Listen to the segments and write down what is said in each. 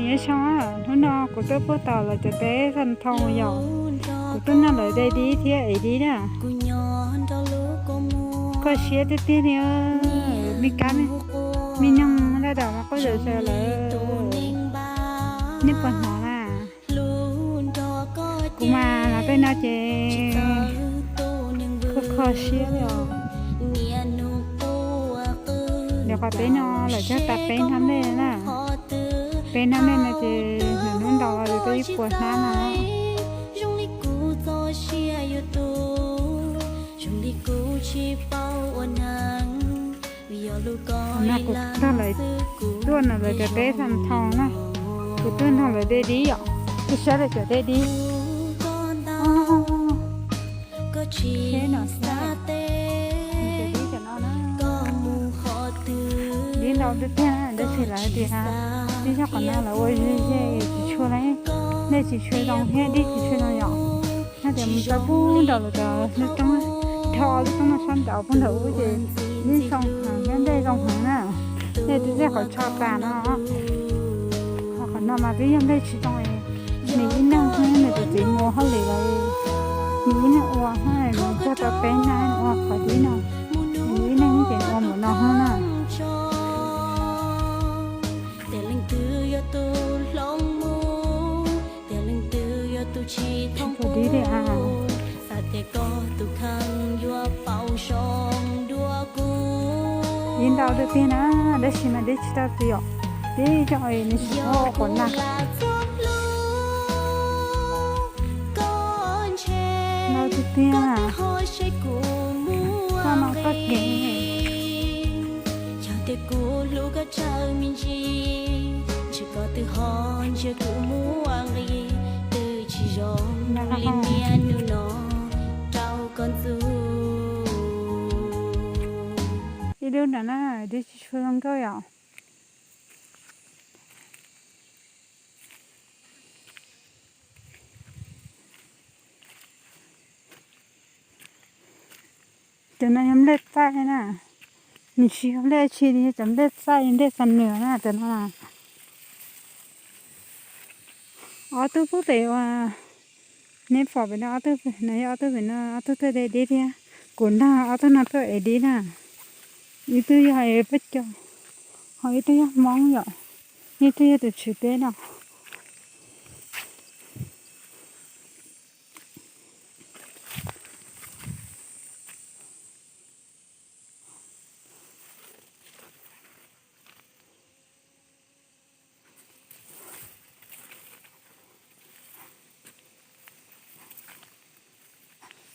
Nyob zoo, hnub no kuv tuaj puag tom lawv cov teb Xas Thoo yom, kuv tuaj nrog lawv de dib thiab ev dib na. Kho siab tiag tiag li, me kab me noog laj dam mas quaj zom zaws lawm, nej puas hnov na? Kuv mas hnov tej no ces kho kho siab li os. Nws qhov teb no lawv cog tas peb hnab nplej na. Peb hnab nplej no ces hnub ntau los yuav tau ib puas hnab no. Mas kuv nrog lawv tuaj no lawv cov teb Xas Thoo na, kuv tuaj nrog lawv de dib yom, kuv saib lawv cov de dib. Dib ntau tiag tiag, tab sis lawv hais tias dib zog qhov no lawv ua ze ze tsis tshua li, dej tsis tshua zoo thiab dib tsis tshua zoo yom. Hais tias mus tau puag nram lawv cov lub roob, dhau lub roob no sab nraud puag nram ub ces dib zoo heev thiab nplej zoo heev na. Dej twb tej qhov tsho tas no, ho qhov no mas twb yog nplej tsis zoo. Nws ib leeg xwb nws tus txiv mus ua hauj lwm lawm, nws ib leeg ua, nws cog tau peb hnab ua qhov dib no, nws ib leeg ces ua npaum no xwb na. Tsis pom dib li a. Dib ntau tiag tiag na, tab sis mas dib tsis tau txiv os. Dib coj nws tsis tau quav nag. Ntau tiag tiag. Koj no koj kev. Ib lub nram na, dib tsis tshua zoo nkauj yom. Cov no yog nplej txaij na, nws tsis yog nplej tsi li, cov nplej txaij nplej xa nws na cov no. Ob tug pub pem uas nej pom pem no, ob tug no yog ob tug pem no, ob tug tuaj de dib thiab. Kuv nrog ob tug no tuaj ev dib na. Ib tug yog pab cog, ho ib tug yog Hmoob yom, ib tug yog tus tswv teb no.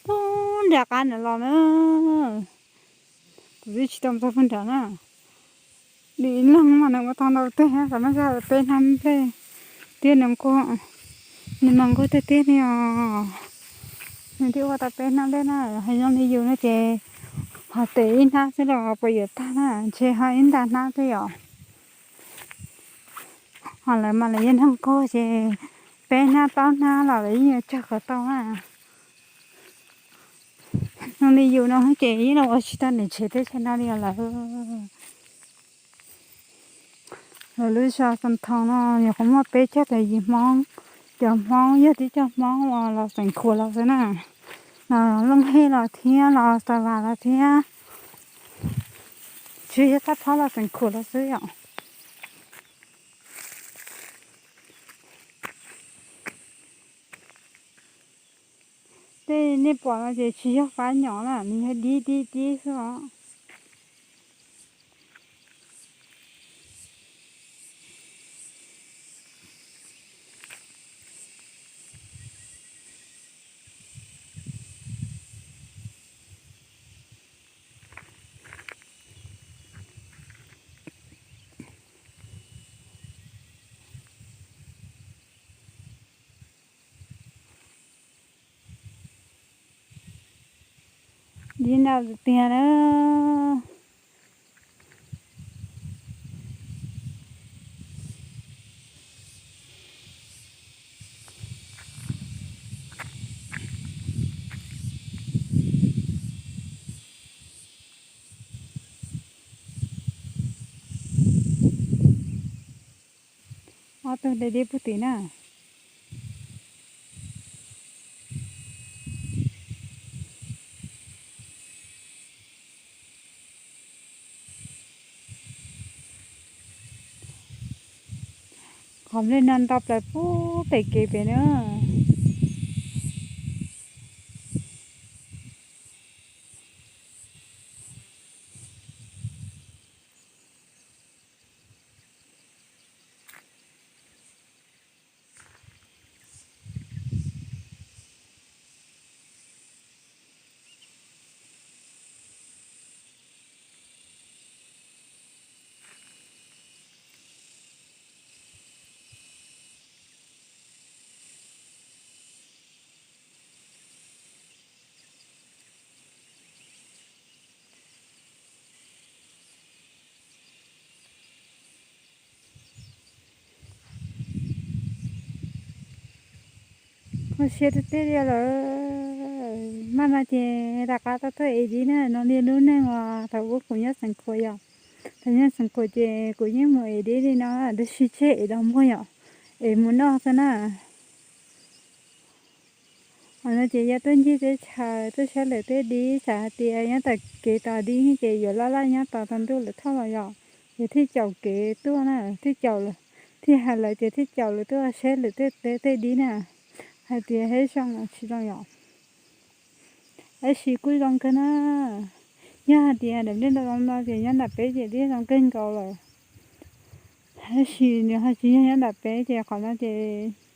Puag nram qab ntawd los na, kuv twb tsis tau mus txog puag nram na. Nws ib leeg mas nws ua tau ntau teg, tam no yog peb hnab nplej tiag, nws nquag, nws mas nquag tiag tiag li os. Nws twb ua tau peb hnab nplej na, hais zoo li yus no ces ho tes ib hnab xwb los puas yuav tag na, ntshe ho ib nta hnab xwb yom. Ho lawv mas lawv yog neeg nquag ces peb hnab plaub hnab los lawv yeej yuav tsawg qhov tau na. Zoo li yus no ces yeej los ua tsis tau niam tsev teb chaws no li lawm. Lawv lub zos Xas Thoo no nyuam qhuav muaj peb caug tawm yim Hmoob, cov Hmoob yog tib co Hmoob uas los xeem Khuam los xwb na, los Looj Hej los thiab, los Xas Vas los thiab, tsuas yog Thaj Phob los xeem Khuam los xwb yom. Tej nej pom no ces tsis yog fab nyom na, nws yog dib dib dib xwb os. Dib ntau tiag na. Ob Tuaj de dib puag tim na. Qhov nplej no nto plaws puag pem kev pem na. Kho siab tiag tiag li lawm. Maj no ces rov qab tau tuaj ev dib na, no li lub neej uas thaum ub kuv nyob Xeev Khuam yom. Thaum nyob Xeev Khuam ces kuv yeej mus ev dib li no, tab sis tseg ev dos muag yom, ev mus noj xwb na. Qhov no ces yog tuaj ncig teb chaws tuaj saib lawm tej dib, tsam hais tias nyob tom kev tos dib ces yuav laj laj nyob tos tag ntuj lawm thauj los yom, ces thiaj caum kev tuaj na, thiaj caum, thiaj hais lawv ces thiaj caum lawv tuaj saib lawm tej teb tej dib na, hais tias seb zoo los tsis zoo yom. Tab sis kuj zoo kawg na. Yog hais tias daim nplej ntau zoo no ces nyob nram peb ces twb zoo kawg nkaus lawm. Tab sis nws ho tsis yog nyob nram peb ces qhov no ces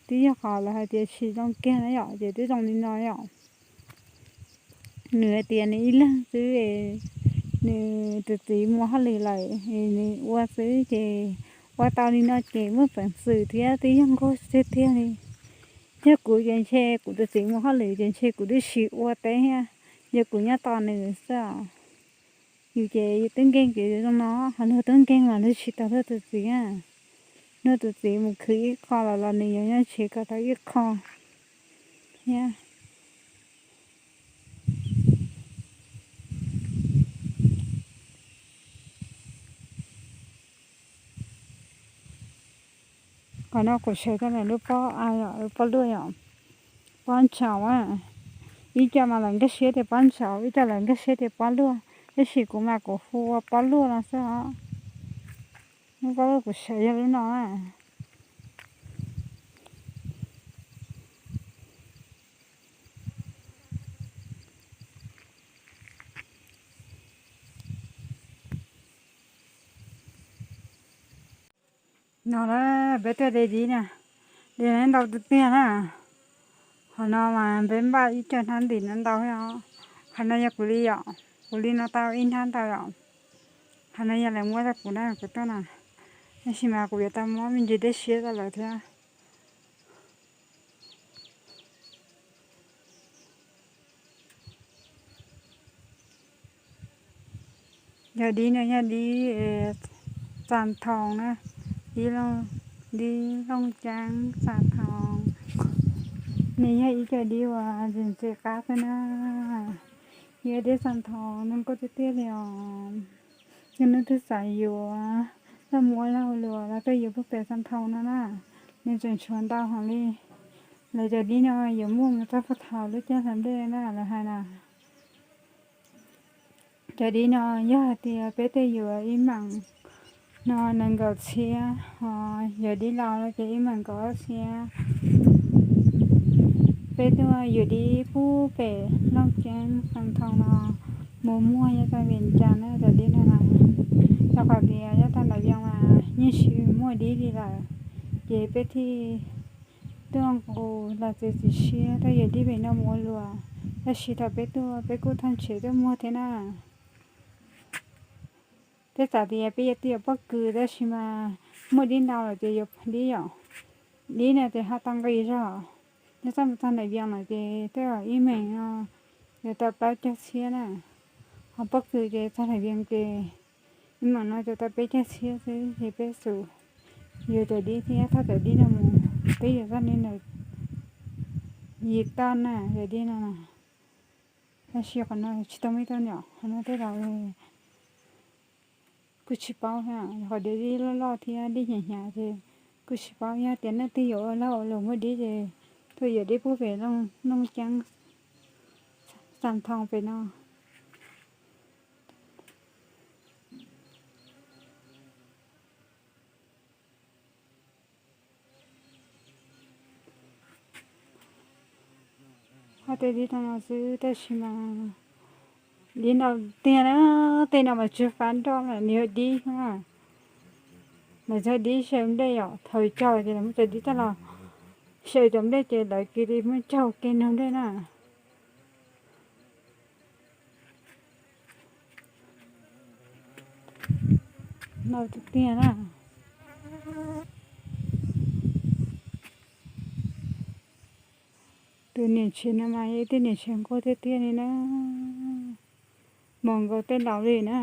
twb yog qhov lawv hais tias tsis zoo kiag na yom, ces twb zoo li no yom. Nws hais tias nws ib leeg xwb, nws tus txiv mus hauj lwm lawm, nws ua xwb ces ua tau li no ces muaj peev xwm thiab twb yog nquag tiag tiag li. Yog kuv ces ntshe kuv tus txiv mus hauj lwm ces ntshe kuv twb tsis ua teb thiab, yog kuv nyob tos nws xwb os. Yus ces yus twb nkeeg ces zoo no, ho luag twb nkeeg mas luag tsis tos luag tus txiv na. Luag tus txiv mus khwv ib qho los los nws yuav nyob tsev kom tau ib qho thiab. Qhov no kuv sawv tau lawm lub pob a yom, lub pob luaj yom, pob ntsaum a. Ib co mas lawv nkag siab tias pob ntsaum, ib co lawv nkag siab tias pob luaj, tab sis kuv mas kuv hu ua pob luaj no xwb os. Lub pob luaj kuv sawv yog lub no a. No na, peb tuaj de dib na, de ntau tiag tiag na. Qhov no mas peb npaj ib co hnab ntim no ntau thiab os. Qhov no yog kuv li yom, kuv li no tau ib hnab ntau yom. Qhov no yog lawv muab rau kuv na, kuv tuaj na. Tab sis mas kuv yuav tau muab me ntsis dej siab rau lawv thiab. Yog dib no yog dib xas thoos na, dib, dib looj ceeb xas thoos. Nws yog ib co dib uas ntxim ntxim qab xwb na. Yog dib xas thoos no nkauj tiag tiag li os. Yog hnub twg xav yuav, txawj mus ua lag ua luam los tuaj yuav puag pem xas thoos no na. Nws tseem tshuav ntau heev li. Lawv cov dib no yuav muaj mus txog puag thaum lub caij hlawv nplej na lawv hais na. Cov dib no yog hais tias peb tuaj yuav ib meem no nees nkaum txhiab, ho yog dib laus no ces ib meem kaum ob txhiab. Peb tuaj yuav dib puag pem looj ceeb xas thoos no mus muag nyob rau Vias Cas na cov dib no na. Rau qhov tias nyob tag nram Vias Cas mas yeej tsis muaj dib li lawm, ces peb thiaj tuaj nqus los txiav txim siab tuaj yuav dib pem no mus ua luam. Tab sis thaum peb tuaj peb kuj thaj ntshe tuaj muag thiab na. Peb xav tias peb yuav tuaj yuav pob kws tab sis mas muaj dib ntau lawm ces yuav dib yom. Dib no ces ho tau nqi zog, nyob txog mus txog nram Vias Cas no ces twb yog ib meem no yuav tau plaub caug txhiab na. Ho pob kws ces txog nram Vias Cas ces ib meem no ces tau peb caug txhiab xwb ces peb xum yuav cov dib thiab thauj cov dib no mus, peb yuav txog li ntawm yim toj na cov dib no na. Tab sis qhov no tsis tau muaj ib toj nyom, qhov no tej zaum kuj tsis paub thiab, qhov dib loj loj thiab dib hnyav hnyav ces Kuv tsis paub yog tias nej twg yuav ua loj ua luam muaj dib ces tuaj yuav dib pub pem Looj Ceeb, Xam Thoo pem no. Hos tej dib no xwb tab sis mas dib no tiag na, tej no mas tsis fab nroj na, nws yog dib na. Lawv cog dib saw nplej yom, thaum cog ces lawv muab cov dib coj los saw cov nplej ces lawv cia li muab cog ua ke nrog nplej na. No tiag na. Tus niam tsev no mas yog ib tug niam tsev nquag tiag tiag li na, mos nkaus tej laus li na.